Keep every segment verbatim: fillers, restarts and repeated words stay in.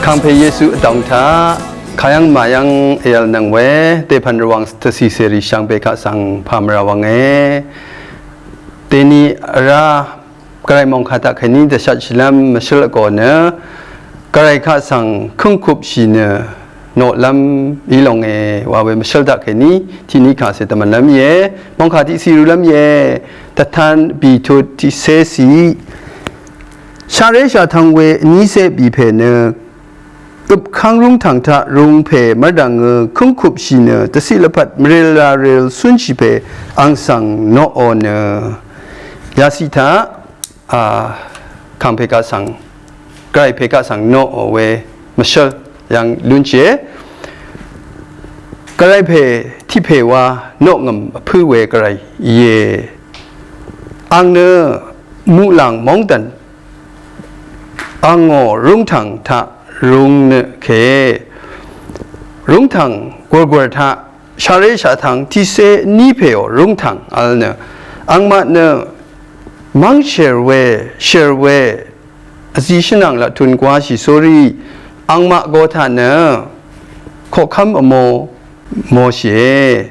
Kàngpè Yesu vdòng taq kayv́ng màyv́ng èv̀lnøng we dèpv̀n Rvwàng tvcì cèrì shvngbe kaq svng pàmvrà wvnge. Dèni vrá Gvray mòngkà taq kèní dvshatshìlv́m mvshǿl vgò nø Gvray kaq svng kǿngkupshì nø noqlv́m í longe wa we mvshǿl taq kèní tiqní kàcè dvmv̀nlv́m íe. Mòngkà tiqcì rulv́m íe. Dvtan bìtut tiqcécì. Sharé shàtvng we vnícé bìpè nø øpkv́ng rúngtv̀ng taq rūngpè mv́rdv̀ngø kǿngkupshì nø dvciq lvpat mvril raril cúnshì pè ang svng noqò nø. Yaciq taq a, kàngpè kaq svng, Gvray pè kaq svng noqò we mvshǿl yv̀ng lúnshìe. Gvray pè tiq pè wa noqngø̀m vpǿ we Gvray íe. Ang nø muqlàng móngdàn angò rúngtv̀ng taq rūng nø kè. Rúngtv̀ng gùrgùr taq sharé shàtvng tiqcé ní pèò rúngtv̀ng vl nø angmaq nø mv́ng shèr we, shèr we vzi shvnàng laqtun gwáshì sórí angmaq go taq nø koqkv́m vmo moshìe.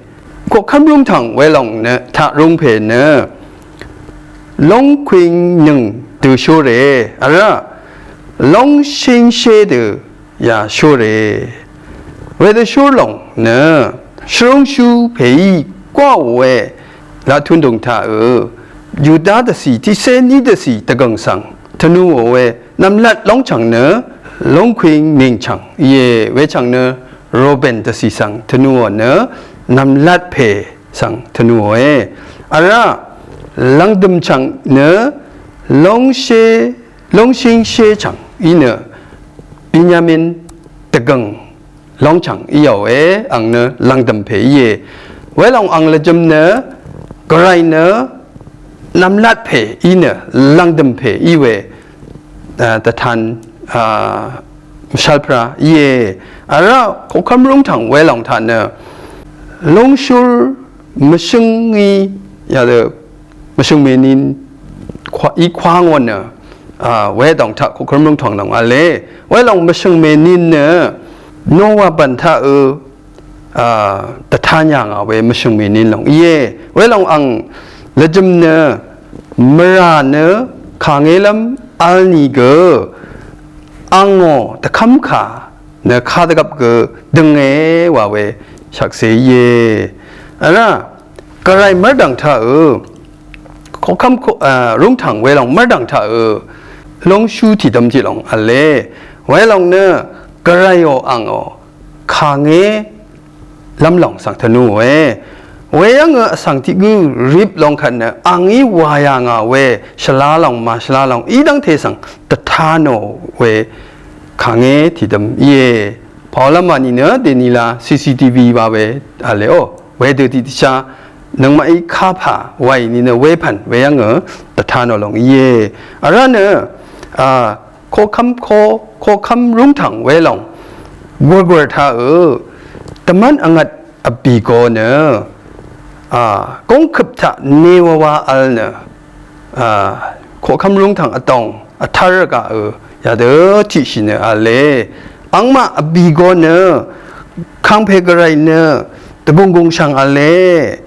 Koqkv́m rúngtv̀ng welòng nø taq rūngpè nø lóngkwingnøng dø shúre, vrá lóngshíngshé dø yà shúre. Wedø shúr lòng nø shvrúngshú pèí gwáò we laqtundùng taqø Yuda dvcì tiqcé ní dvcì dvgø̀ng svng tvnuò we nv̀mlat lóngchv̀ng nø lóngkwing nìngchv̀ng íe. Wechv̀ng nø Roben dvcì svng tvnuò nø nv̀mlat pè svng tvnuòe. Vrá lv̀ngdø̀m chv̀ng nø lóngshé lóngshíngshé chv̀ng í nø Benyamin dvgø̀ng lóngchv̀ng íòe. Ang nø lv̀ngdø̀m pè íe. Welòng ang lvjø̄m nø Gvray nø nv̀mlat pè í nø lv̀ngdø̀m pè í we, a, dvtan, a, mvshvlpvrá íe. Vrá koqkv́m rúngtv̀ng welòng taq nø lóngshúr mvshǿngí yadø mvshø̀ng mènin í kwá ngò nø, a, wedòng taq koqkv́m rúngtv̀ng lòng v̄le. Welòng mvshø̀ng mènin nø Nowa bv̀n taqø, a, dvtan yà ngà we mvshø̀ng mènin lòng íe. Welòng ang lvjø̄m nø mvrà nø kàngélv́m vl nìgø angò dvkv́mkà nø kadvgvp gø dønge wa we shvkse íe. Vrá Gvray mv́rdv̀ng taqø koqkv́m ko, a, rúngtv̀ng welòng mv́rdv̀ng taqø lóngshú tiqdvm tiqlòng v̄le. Welòng nø Gvrayò angò kàngé lv́mlòng svng tvnuòe. Weyv́ngø vsvng tiq gǿ rip long kvt nø angí wà yà ngà we shvlalòng màshvlalòng í dv́ngte svng dvtanò we kàngé tiqdvm íe. Pàolv́m wà nìnø dènila C C T V wa we v̄le ó. Wedø tiqdvchá nøngmaqí kapà wàì nìnø wepv̀n weyv́ngø dvtanò lòng íe. Vrá nø, a, koqkv́m ko, koqkv́m rúngtv̀ng welòng gùrgùr taqø dvmv́n vngvt vbì go nø, a, gongkøp taq newvwa vl nø, a, koqkv́m rúngtv̀ng vdòng vtv́r gaqø yadø tiqshì nø v̄le. Angmaq vbì go nø kangpe gvray nø dvgùng gùng shv̀ng v̄le.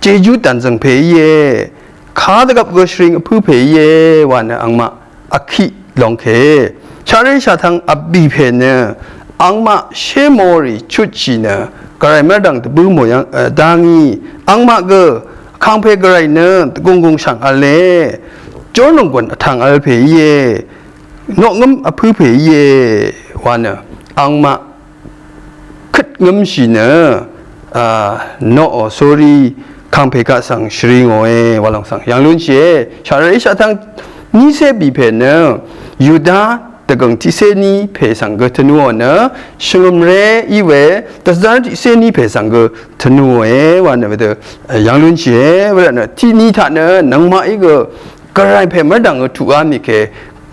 Jejú dv̀nzø̀ng pè íe. Kadvgvp gø shvring vpǿ pè íe wa nø angmaq vkiq longke. Shaqré shaqtvng vbì pè nø angmaq shémorì chutshì nø gvray mv́rdv̀ng dvbǿ mò yv́ng, e, dá ngí angmaq gø kangpe gvray nø dvgùng gùng shv̀ng v̄le. Jórnònggùn vtv̀ng vl pè íe. Noqngǿm vpǿ pè íe wa nø angmaq køt ngǿmshì nø, a, noqò sórí kangpè kaq svng shvri ngòe wa lòng svng yv̀ng lúnshìe. Shaqré shaqtvng nícé bì pè nø Yuda dvgø̀ng tiqcé ní pè svng gø tvnuò nø shvngø̀mré í we dvzv́r tiqcé ní pè svng gø tvnuòe wa nø wedø, e, yv̀ng lúnshìe. Wervtnø tiqní taq nø nøngmaqí gø gvray pè mv́rdv̀ngø tuqá mì ke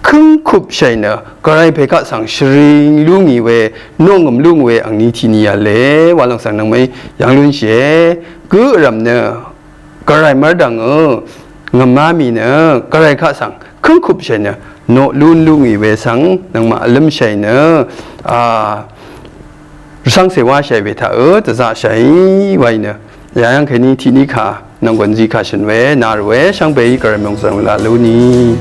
Kǿngkup shàì nø, Gvray pè kaq svng shvring lú ngì we, noqngø̀m lú ngì we, angní tiq ní yà le, wa lòng svng nøngmaqí yv̀ng lúnshìe, gø vrv̀m nø, Gvray mvrdv̀ngø, ngv̀má mì nø, Gvray kaq svng, kǿngkup shàì nø, noq lún lú ngì we svng, nøngmaq vlǿm shàì nø, a, rvcv́ngcè wá shàì we taq ø, dvzaq shàì, wa í nø, yayv́ng kèní tiq ní kà, nv̀nggùn zí kà shø̀n we, nà rvwe, shvngbeí Gvray mòng svng la lú ní.